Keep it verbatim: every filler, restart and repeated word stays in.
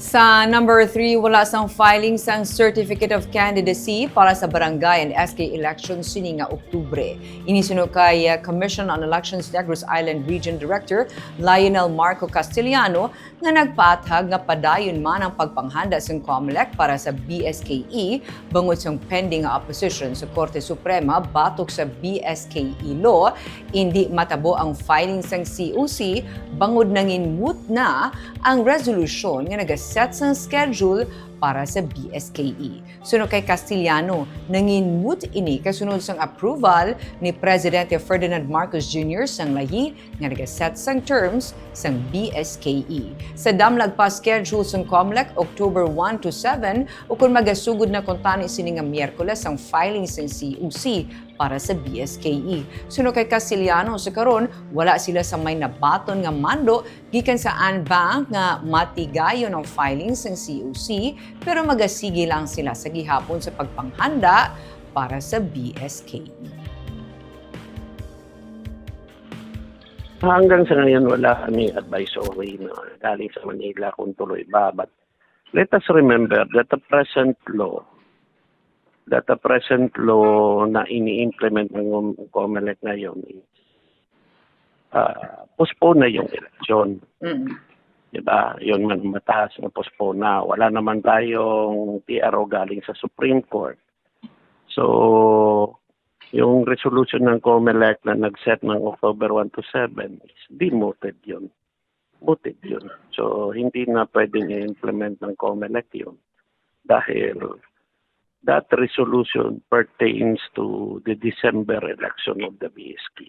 Sa number three, wala sang filing sang Certificate of Candidacy para sa barangay and S K elections sini nga Oktubre. Ini suno kay, uh, Commission on Elections Negros Island Region Director Lionel Marco Castellano, nga nagpaathag nga padayon man ang pagpanghanda sang COMELEC para sa B S K E bangod sang pending nga opposition sa Korte Suprema batok sa B S K E law. Indi matabo ang filing sang C O C bangod nangin moot na ang resolusyon nga nagaset sang schedule para sa B S K E. Suno kay Castellano, nangin moot ini kasunod sang approval ni Presidente Ferdinand Marcos Junior sang layi nga nagaset sang terms sang B S K E. Sa damlag pa schedule sang COMELEC, October one to seven, ukon magasugod na kuntani sini nga Miyerkules ang filing sang C O C para sa B S K E. Suno kay Castellano, sa karon, wala sila sa may nabaton nga mando gikan sa ANBank nga matigayon ang filing sang C O C, pero magasigi lang sila sa gihapon sa pagpanghanda para sa B S K E. Hanggang sa ngayon, wala kami advisory na galing sa Manila kung tuloy ba. But let us remember that the present law, that the present law na ini-implement ng Com- COMELEC ngayon is uh, postpone na yung election. Mm. Diba? Yun man ang mataas na postpone na. Wala naman tayong T R O galing sa Supreme Court. So, yung resolution ng COMELEC na nag-set ng October one to seven is demoted yun. Mooted yun. So, hindi na pwedeng i-implement ng COMELEC yun dahil that resolution pertains to the December election of the B S K.